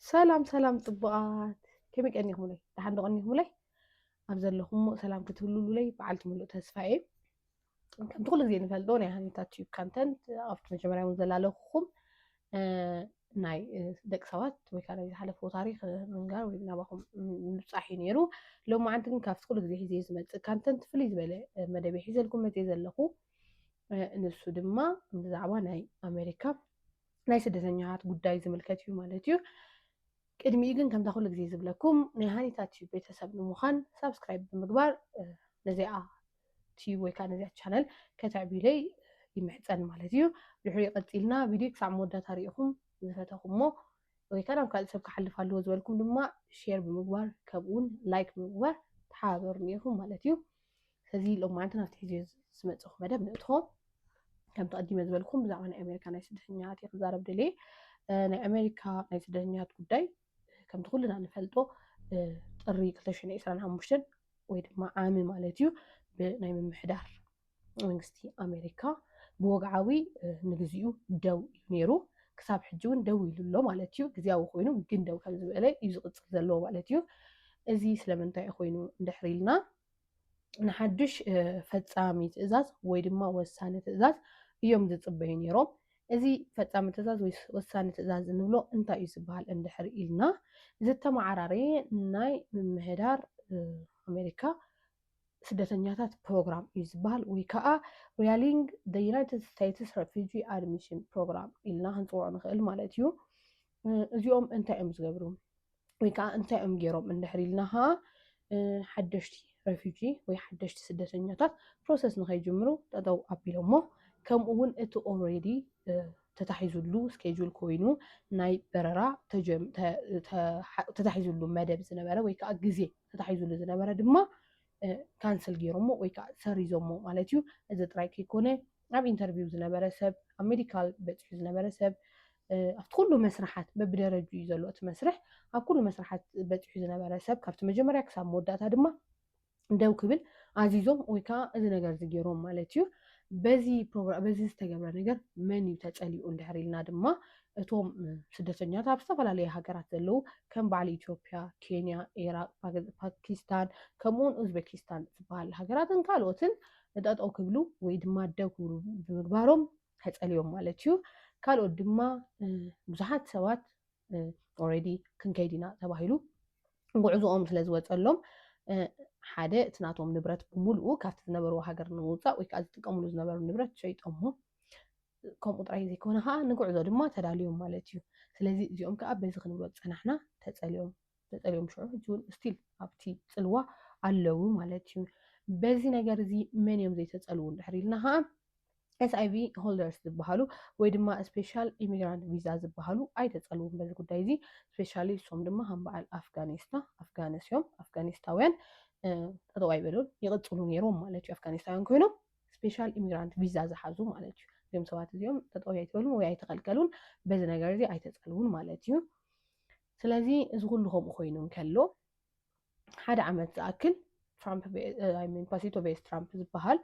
ሰላም ሰላም ጽቡቓት፣ ከመይ ቀኒኹምለይ? ደሓን ዶ ቀኒኹምለይ? ኣብ ዘለኹሞ ሰላም ክትህሉሉለይ በዓልቲ ሙሉእ ተስፋ እየ። ከምቲ ኩሉ ግዜ ንፈልጦ ናይ ሃኒታ ቲዩብ ካንተንት ኣብቲ መጀመርያ እውን ዘላለኹኹም ናይ ደቂ ሰባት ወይ ከዓ ናይ ዝሓለፈ ታሪክ ምንጋር ወይ ናባኹም ምብፃሕ እዩ ነይሩ። ሎማዓንቲ ግን ካብቲ ኩሉ ግዜ ሒዘ ዝመፅእ ካንተንት ፍልይ ዝበለ መደብ ሒዘልኩም መፅየ ዘለኹ። ንሱ ድማ ብዛዕባ ናይ ኣሜሪካ ናይ ስደተኛታት ጉዳይ ዝምልከት እዩ ማለት እዩ። ቅድሚኡ ግን ከምታ ኩሉ ግዜ ዝብለኩም ናይ ሃኒታ ቲዩብ ቤተሰብ ንምዃን ሳብስክራይብ ብምግባር ነዚኣ ቲዩብ ወይ ከዓ ነዚኣ ቻነል ከተዕብዩለይ ይምሕፀን ማለት እዩ። ድሕሪኡ ቀፂልና ቪድዮ ክሳብ መወዳእታ ሪኢኹም ዝፈተኹሞ ወይ ከዓ ናብ ካልእ ሰብ ክሓልፍ ኣለዎ ዝበልኩም ድማ ሼር ብምግባር ከምኡውን ላይክ ብምግባር ተሓባበሩኒ ኢኹም ማለት እዩ። ስለዚ ሎማዓንቲ ናብቲ ሒዘዮ ዝመፅኹ መደብ ንእትኾ። ከም ተቐዲመ ዝበልኩም ብዛዕባ ናይ ኣሜሪካ ናይ ስደተኛታት እየ ክዛረብ ደልየ። ናይ ኣሜሪካ ናይ ስደተኛታት ጉዳይ ከምቲ ኩልና ንፈልጦ ጥሪ ክልተ ሽሕን ዕስራን ሓሙሽተን ወይ ድማ ዓሚ ማለት እዩ ብናይ ምምሕዳር መንግስቲ ኣሜሪካ ብወግዓዊ ንግዚኡ ደው እዩ ነይሩ። ክሳብ ሕጂ እውን ደው ኢሉ ኣሎ ማለት እዩ። ግዜያዊ ኮይኑ ግን ደው ከም ዝበለ እዩ ዝቕፅል ዘለዎ ማለት እዩ። እዚ ስለምንታይ ኮይኑ እንድሕር ኢልና ንሓድሽ ፈፃሚ ትእዛዝ ወይ ድማ ወሳኒ ትእዛዝ እዮም ዝፅበዩ ነይሮም። እዚ ፈፃሚ ትእዛዝ ወይ ወሳኒ ትእዛዝ እንብሎ እንታይ እዩ ዝበሃል እንድሕር ኢልና ዝተመዓራረየ ናይ ምምሕዳር ኣሜሪካ ስደተኛታት ፕሮግራም እዩ ዝበሃል ወይ ከዓ Realigning the United States Refugee Admission Program ኢልና ክንፅውዖ ንኽእል ማለት እዩ። እዚኦም እንታይ እዮም ዝገብሩ ወይ ከዓ እንታይ እዮም ገይሮም እንድሕር ኢልና ከዓ ሓደሽቲ ረፊጂ ወይ ሓደሽቲ ስደተኛታት ፕሮሰስ ንኸይጅምሩ ጠጠው ኣቢሎሞ። ከምኡ እውን እቲ ኦልሬዲ ተታሒዙሉ ስኬጁል ኮይኑ ናይ በረራ ተታሒዙሉ መደብ ዝነበረ ወይ ከዓ ግዜ ተታሒዙሉ ዝነበረ ድማ ካንስል ገይሮሞ ወይ ከዓ ሰሪዞሞ ማለት እዩ። እዚ ጥራይ ከይኮነ ኣብ ኢንተርቪው ዝነበረ ሰብ፣ ኣብ ሜዲካል በፂሑ ዝነበረ ሰብ፣ ኣብቲ ኩሉ መስርሓት በብደረጁ እዩ ዘሎ እቲ መስርሕ። ኣብ ኩሉ መስርሓት በፂሑ ዝነበረ ሰብ ካብቲ መጀመርያ ክሳብ መወዳእታ ድማ ደው ክብል ኣዚዞም ወይ ከዓ እዚ ነገር እዚ ገይሮም ማለት እዩ። በዚ ፕሮግራም በዚ ዝተገብረ ነገር መን እዩ ተፀሊኡ እንድሕር ኢልና ድማ እቶም ስደተኛታት ኣብ ዝተፈላለየ ሃገራት ዘለዉ ከም በዓል ኢትዮጵያ፣ ኬንያ፣ ኢራቅ፣ ፓኪስታን ከምኡውን ኡዝቤኪስታን ዝበሃል ሃገራትን ካልኦትን ጠጠው ክብሉ ወይ ድማ ደው ክብሉ ብምግባሮም ተፀሊዮም ማለት እዩ። ካልኦት ድማ ብዙሓት ሰባት ኦልሬዲ ክንከይድ ኢና ተባሂሉ ጉዕዞኦም ስለ ዝወፀሎም ሓደ እቲ ናቶም ንብረት ብምሉኡ ካብቲ ዝነበርዎ ሃገር ንምውፃእ ወይ ከዓ ዝጥቀምሉ ዝነበሩ ንብረት ሸይጦሞ። ከምኡ ጥራይ ዘይኮነ ከዓ ንጉዕዞ ድማ ተዳልዮም ማለት እዩ። ስለዚ እዚኦም ከዓ በዚ ክንብሎ ዝፀናሕና ተፀልዮም ተፀልዮም ሽዑ ሕጂ እውን ስቲል ኣብቲ ፅልዋ ኣለዉ ማለት እዩ። በዚ ነገር እዚ መን እዮም ዘይተፀልዉ እንድሕር ኢልና ከዓ ኤስኣይቪ ሆልደርስ ዝበሃሉ ወይ ድማ ስፔሻል ኢሚግራንት ቪዛ ዝበሃሉ ኣይተፀልውን በዚ ጉዳይ እዚ። ስፔሻሊ እሶም ድማ ከም በዓል ኣፍጋኒስታ ኣፍጋንስ እዮም ኣፍጋኒስታውያን ጠጠው ኣይበሉን ይቕፅሉ ነይሮም ማለት እዩ። ኣፍጋኒስታውያን ኮይኖም ስፔሻል ኢሚግራንት ቪዛ ዝሓዙ ማለት እዩ። እዚኦም ሰባት እዚኦም ጠጠው ኣይትበሉን ወይ ኣይተኸልከሉን በዚ ነገር እዚ ኣይተፀልውን ማለት እዩ። ስለዚ እዚ ኩሉ ከምኡ ኮይኑ እንከሎ ሓደ ዓመት ዝኣክል ትራምፕ ፓሲቶ ቤስ ትራምፕ ዝበሃል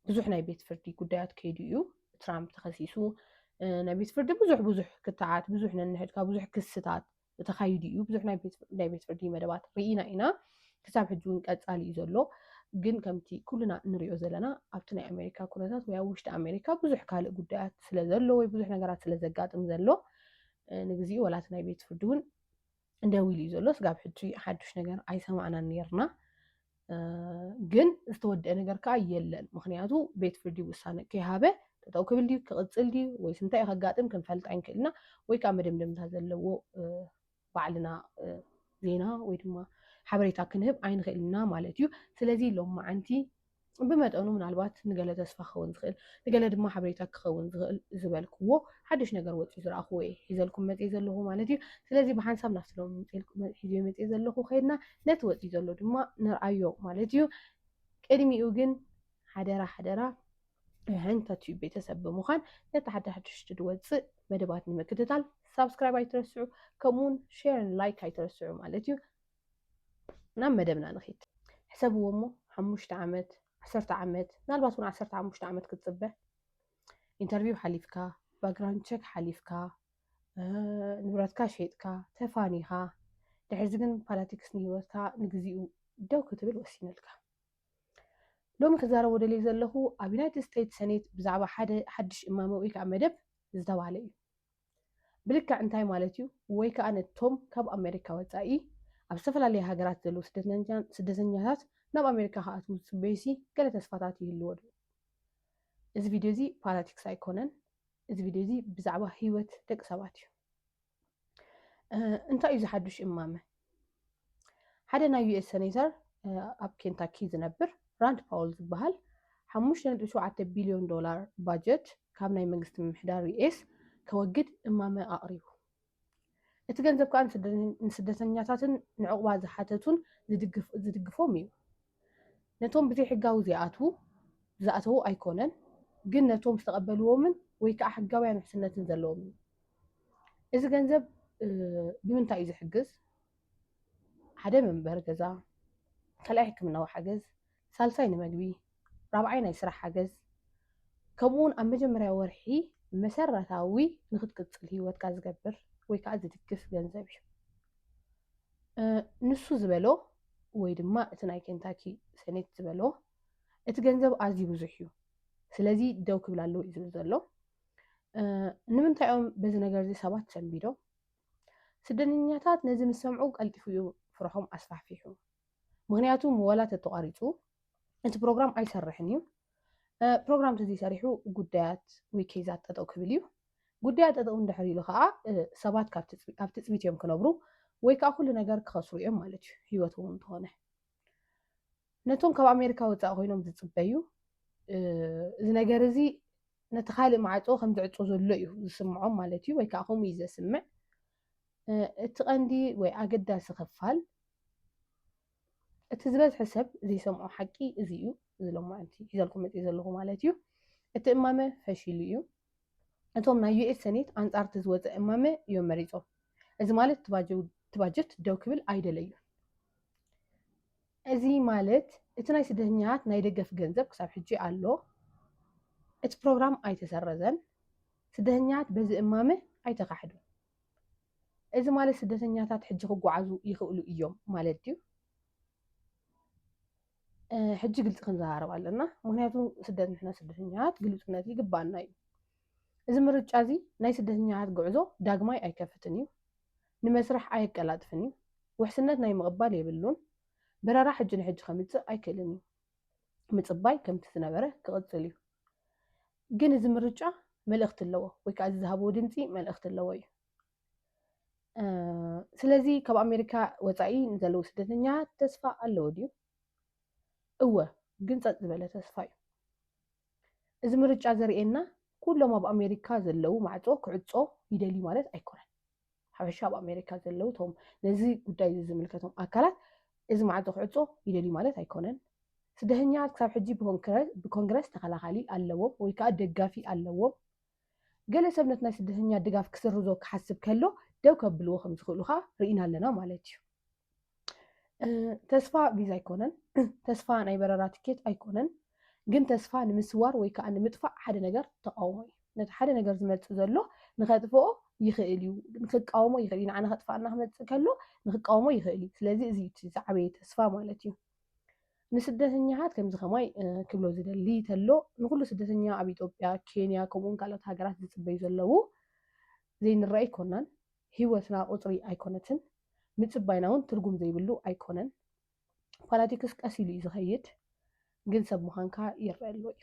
ብዙሕ ናይ ቤት ፍርዲ ጉዳያት ከይዱ እዩ። ትራምፕ ተኸሲሱ ናይ ቤት ፍርዲ ብዙሕ ብዙሕ ክትዓት ብዙሕ ነንሕድካ ብዙሕ ክስታት ተኻይዱ እዩ። ብዙሕ ናይ ቤት ፍርዲ መደባት ርኢና ኢና። ክሳብ ሕጂ እውን ቀፃሊ እዩ ዘሎ። ግን ከምቲ ኩልና እንሪኦ ዘለና ኣብቲ ናይ ኣሜሪካ ኩነታት ወይ ኣብ ውሽጢ ኣሜሪካ ብዙሕ ካልእ ጉዳያት ስለ ዘሎ ወይ ብዙሕ ነገራት ስለ ዘጋጥም ዘሎ ንግዚኡ ወላ እቲ ናይ ቤት ፍርዲ እውን ደው ኢሉ እዩ ዘሎ። ስጋብ ሕጂ ሓዱሽ ነገር ኣይሰማዕናን ነይርና። ግን ዝተወደአ ነገር ከዓ የለን። ምክንያቱ ቤት ፍርዲ ውሳነ ከይሃበ ጠጠው ክብል ድዩ ክቕፅል ድዩ ወይስ እንታይ እዩ ከጋጥም ክንፈልጥ ኣይንክእል ኢና። ወይ ከዓ መደምደምታ ዘለዎ ባዕልና ዜና ወይ ድማ ሓበሬታ ክንህብ ኣይንኽእል ኢና ማለት እዩ። ስለዚ ሎም መዓንቲ ብመጠኑ ምናልባት ንገለ ተስፋ ክኸውን ዝኽእል ንገለ ድማ ሓበሬታ ክኸውን ዝኽእል ዝበልክዎ ሓድሽ ነገር ወፂኡ ዝረኣኽዎ እየ ሒዘልኩም መፅየ ዘለኹ ማለት እዩ። ስለዚ ብሓንሳብ ናብቲ ሎም ሒዘዮ መፅየ ዘለኹ ከይድና ነቲ ወፂኡ ዘሎ ድማ ንርኣዮ ማለት እዩ። ቅድሚኡ ግን ሓደራ ሓደራ ሓንታ ቲዩብ ቤተሰብ ብምዃን ነቲ ሓድሽ ድወፅእ መደባት ንምክትታል ሳብስክራይብ ኣይትረስዑ። ከምኡውን ሼርን ላይክ ኣይትረስዑ ማለት እዩ። ናብ መደብና ንኺድ። ሕሰብዎ እሞ ሓሙሽተ ዓመት ዓሰርተ ዓመት ምናልባት እውን ዓሰርተ ሓሙሽተ ዓመት ክትፅበ ኢንተርቪው ሓሊፍካ ባክግራውንድ ቸክ ሓሊፍካ ንብረትካ ሸይጥካ ተፋኒኻ፣ ድሕርዚ ግን ፓለቲክስ ንህይወትካ ንግዚኡ ደው ክትብል ወሲንልካ። ሎሚ ክዛረቦ ደልየ ዘለኹ ኣብ ዩናይትድ ስቴትስ ሰኔት ብዛዕባ ሓደ ሓድሽ እማመ ወይ ከዓ መደብ ዝተባህለ እዩ። ብልክዕ እንታይ ማለት እዩ? ወይ ከዓ ነቶም ካብ ኣሜሪካ ወፃኢ ኣብ ዝተፈላለየ ሃገራት ዘለዉ ስደተኛታት ናብ ኣሜሪካ ክኣትዉ ዝፅበዩሲ ገለ ተስፋታት ይህልዎ ዶ? እዚ ቪድዮ እዚ ፓለቲክስ ኣይኮነን። እዚ ቪድዮ እዚ ብዛዕባ ህይወት ደቂ ሰባት እዩ። እንታይ እዩ ዝሓዱሽ እማመ? ሓደ ናይ ዩኤስ ሴኔተር ኣብ ኬንታኪ ዝነብር ራንድ ፓውል ዝበሃል ሓሙሽተ ነጥቢ ሸውዓተ ቢልዮን ዶላር ባጀት ካብ ናይ መንግስቲ ምምሕዳር ዩኤስ ከወግድ እማመ ኣቕሪቡ። እቲ ገንዘብ ከዓ ንስደተኛታትን ንዕቑባ ዝሓተቱን ዝድግፎም እዩ። ነቶም ብዘይሕጋዊ ዘይኣትዉ ዝኣተዉ ኣይኮነን፣ ግን ነቶም ዝተቐበልዎምን ወይ ከዓ ሕጋውያን ውሕስነትን ዘለዎም እዩ። እዚ ገንዘብ ብምንታይ እዩ ዝሕግዝ? ሓደ መንበሪ ገዛ፣ ካልኣይ ሕክምናዊ ሓገዝ፣ ሳልሳይ ንመግቢ፣ ራብዓይ ናይ ስራሕ ሓገዝ፣ ከምኡውን ኣብ መጀመርያ ወርሒ መሰረታዊ ንክትቅፅል ህይወትካ ዝገብር ወይ ከዓ ዝድግፍ ገንዘብ እዩ። ንሱ ዝበሎ ወይ ድማ እቲ ናይ ኬንታኪ ሰኔት ዝበሎ እቲ ገንዘብ ኣዝዩ ብዙሕ እዩ፣ ስለዚ ደው ክብል ኣለዎ እዩ ዝብል ዘሎ። ንምንታይ እዮም በዚ ነገር እዚ ሰባት ሰንቢዶም? ስደተኛታት ነዚ ምስ ሰምዑ ቀልጢፉ እዩ ፍርሖም ኣስፋሕፊሑ። ምክንያቱ ምወላ ተተቋሪፁ እቲ ፕሮግራም ኣይሰርሕን እዩ። ፕሮግራም ተዘይሰሪሑ ጉዳያት ወይ ኬዛት ጠጠው ክብል እዩ። ጉዳያት ጠጠው እንድሕር ኢሉ ከዓ ሰባት ካብ ትፅቢት እዮም ክነብሩ ወይ ከዓ ኩሉ ነገር ክኸስሩ እዮም ማለት እዩ፣ ህይወት እውን እንተኾነ። ነቶም ካብ ኣሜሪካ ወፃኢ ኮይኖም ዝፅበዩ እዚ ነገር እዚ ነቲ ካልእ ማዕፆ ከም ዝዕፆ ዘሎ እዩ ዝስምዖም ማለት እዩ፣ ወይ ከዓ ከምኡ እዩ ዘስምዕ። እቲ ቀንዲ ወይ ኣገዳሲ ክፋል እቲ ዝበዝሐ ሰብ ዘይሰምዖ ሓቂ እዚ እዩ። እዚ ሎማዕንቲ ሒዘልኩም መፅእ ዘለኹ ማለት እዩ። እቲ እማመ ፈሺሉ እዩ። እቶም ናይ ዩኤስ ሰኔት ኣንፃር እቲ ዝወፀ እማመ እዮም መሪፆም። እዚ ማለት እቲ ባጀት ደው ክብል ኣይደለዩን። እዚ ማለት እቲ ናይ ስደተኛታት ናይ ደገፍ ገንዘብ ክሳብ ሕጂ ኣሎ። እቲ ፕሮግራም ኣይተሰረዘን። ስደተኛታት በዚ እማመ ኣይተኻሕዱን። እዚ ማለት ስደተኛታት ሕጂ ክጓዓዙ ይኽእሉ እዮም ማለት ድዩ? ሕጂ ግልፂ ክንዘራረብ ኣለና። ምክንያቱ ስደት ንሕና ስደተኛታት ግልፅነት ይግባኣና እዩ። እዚ ምርጫ እዚ ናይ ስደተኛታት ጉዕዞ ዳግማይ ኣይከፍትን እዩ፣ ንመስርሕ ኣየቀላጥፍን እዩ፣ ውሕስነት ናይ ምቕባል የብሉን፣ በረራ ሕጂ ንሕጂ ከምፅእ ኣይክእልን እዩ። ምፅባይ ከምቲ ዝነበረ ክቕፅል እዩ። ግን እዚ ምርጫ መልእኽቲ ኣለዎ ወይ ከዓ እዚ ዝሃብዎ ድምፂ መልእኽቲ ኣለዎ እዩ። ስለዚ ካብ ኣሜሪካ ወፃኢ ንዘለዉ ስደተኛ ተስፋ ኣለዎ ድዩ? እወ፣ ግን ፀጥ ዝበለ ተስፋ እዩ። እዚ ምርጫ ዘርእየና ኩሎም ኣብ ኣሜሪካ ዘለዉ ማዕፆ ክዕፆ ይደልዩ ማለት ኣይኮነን። ሓፈሻ ኣብ ኣሜሪካ ዘለዉ ቶም ነዚ ጉዳይ እዚ ዝምልከቶም ኣካላት እዚ ማዕፆ ክዕፆ ይደልዩ ማለት ኣይኮነን። ስደተኛታት ክሳብ ሕጂ ብኮንግረስ ተኸላኻሊ ኣለዎም ወይ ከዓ ደጋፊ ኣለዎም። ገለ ሰብ ነቲ ናይ ስደተኛ ድጋፍ ክስርዞ ክሓስብ ከሎ ደው ከብልዎ ከም ዝኽእሉ ከዓ ርኢና ኣለና ማለት እዩ። ተስፋ ቪዛ ኣይኮነን፣ ተስፋ ናይ በረራ ትኬት ኣይኮነን፣ ግን ተስፋ ንምስዋር ወይ ከዓ ንምጥፋእ ሓደ ነገር ተቃውሞ እዩ። ነቲ ሓደ ነገር ዝመፅእ ዘሎ ንኸጥፍኦ ይኽእል እዩ፣ ንክቃወሞ ይኽእል እዩ። ንዓና ከጥፋእና ክመፅእ ከሎ ንክቃወሞ ይኽእል እዩ። ስለዚ እዚ እቲ ዝዓበየ ተስፋ ማለት እዩ። ንስደተኛታት ከምዚ ከማይ ክብሎ ዝደሊ ተሎ ንኩሉ ስደተኛ ኣብ ኢትዮጵያ፣ ኬንያ ከምኡውን ካልኦት ሃገራት ዝፅበዩ ዘለዉ ዘይንረአ ኣይኮናን። ህይወትና ቁፅሪ ኣይኮነትን፣ ምፅባይና እውን ትርጉም ዘይብሉ ኣይኮነን። ፖለቲክስ ቀስ ኢሉ እዩ ዝኸይድ፣ ግን ሰብ ምዃንካ ይረአ ኣሎ እዩ።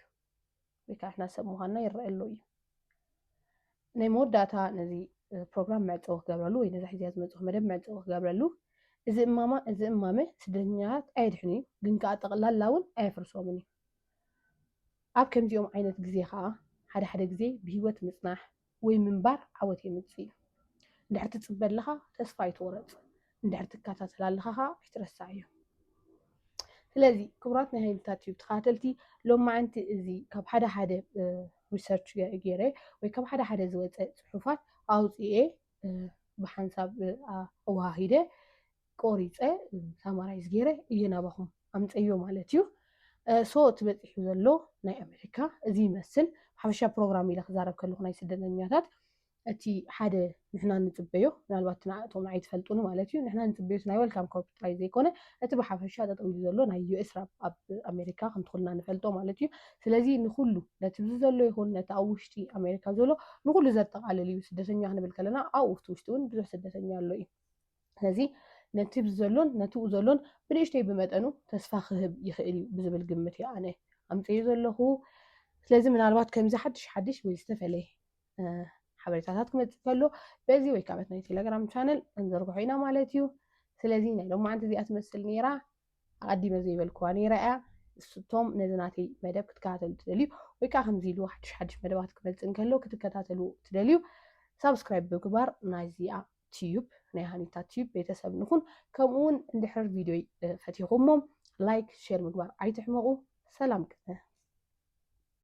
ወይ ከዓ ንሕና ሰብ ምዃንና ይረአ ኣሎ እዩ። ናይ መወዳእታ ነዚ ፕሮግራም መዕፀዊ ክገብረሉ ወይ ነዛ ሒዝያ ዝመፅኹ መደብ መዕፀዊ ክገብረሉ፣ እዚ እማማ እዚ እማመ ስደተኛታት ኣየድሕን እዩ፣ ግን ከዓ ጠቕላላ እውን ኣየፍርሶምን እዩ። ኣብ ከምዚኦም ዓይነት ግዜ ከዓ ሓደ ሓደ ግዜ ብህይወት ምፅናሕ ወይ ምንባር ዓወት የምፅእ እዩ። እንድሕር ትፅበ ኣለኻ ተስፋ ኣይትቑረፅ፣ እንድሕር ትከታተል ኣለኻ ከዓ ኣይትረስዓዮ። ስለዚ ክቡራት ናይ ሃይልታት ዩብ ተኸታተልቲ፣ ሎማዓንቲ እዚ ካብ ሓደ ሓደ ሪሰርች ገይረ ወይ ካብ ሓደ ሓደ ዝወፀ ፅሑፋት ኣውፅኤ ብሓንሳብ ኣዋሃሂደ ቆሪፀ ሳማራይዝ ገይረ እየ ናባኹም ኣምፀዮ ማለት እዩ። ሶ እቲ በፂሑ ዘሎ ናይ ኣሜሪካ እዚ ይመስል። ሓፈሻ ፕሮግራም ኢለ ክዛረብ ከለኹ ናይ ስደተኛታት እቲ ሓደ ንሕና ንፅበዮ፣ ምናልባት ናእቶም ኣይትፈልጡን ማለት እዩ፣ ንሕና ንፅበዮ ናይ welcome call ጥራይ ዘይኮነ እቲ ብሓፈሻ ጠጠው ኢሉ ዘሎ ናይ ዩኤስ ራፕ ኣብ ኣሜሪካ ከምቲ ኩልና ንፈልጦ ማለት እዩ። ስለዚ ንኩሉ ነቲ ብዚ ዘሎ ይኹን ነቲ ኣብ ውሽጢ ኣሜሪካ ዘሎ ንኩሉ ዘጠቃልል እዩ። ስደተኛ ክንብል ከለና ኣብ ውሽጢ እውን ብዙሕ ስደተኛ ኣሎ እዩ። ስለዚ ነቲ ብዘሎን ነቲኡ ዘሎን ብንእሽተይ ብመጠኑ ተስፋ ክህብ ይኽእል እዩ ብዝብል ግምት እዩ ኣነ ኣምፅዮ ዘለኹ። ስለዚ ምናልባት ከምዚ ሓድሽ ሓድሽ ወይ ዝተፈለየ ሓበሬታታት ክመፅእ ከሎ በዚ ወይ ከዓ በቲ ናይ ቴሌግራም ቻነል ክንዘርግሖ ኢና ማለት እዩ። ስለዚ ናይ ሎማዓንቲ እዚኣ ትመስል ነይራ። ኣቐዲመ ዘይበልክዋ ነይራ እያ። እቶም ነዚ ናተይ መደብ ክትከታተሉ ትደልዩ ወይ ከዓ ከምዚ ኢሉ ሓድሽ ሓድሽ መደባት ክመፅእ እንከሎ ክትከታተሉ ትደልዩ ሳብስክራይብ ብምግባር ናይዚኣ ቲዩብ ናይ ሃኒታ ቲዩብ ቤተሰብ ንኹን። ከምኡ እውን እንድሕር ቪድዮ ፈቲኹሞ ላይክ ሼር ምግባር ኣይትሕመቑ። ሰላም ቅነ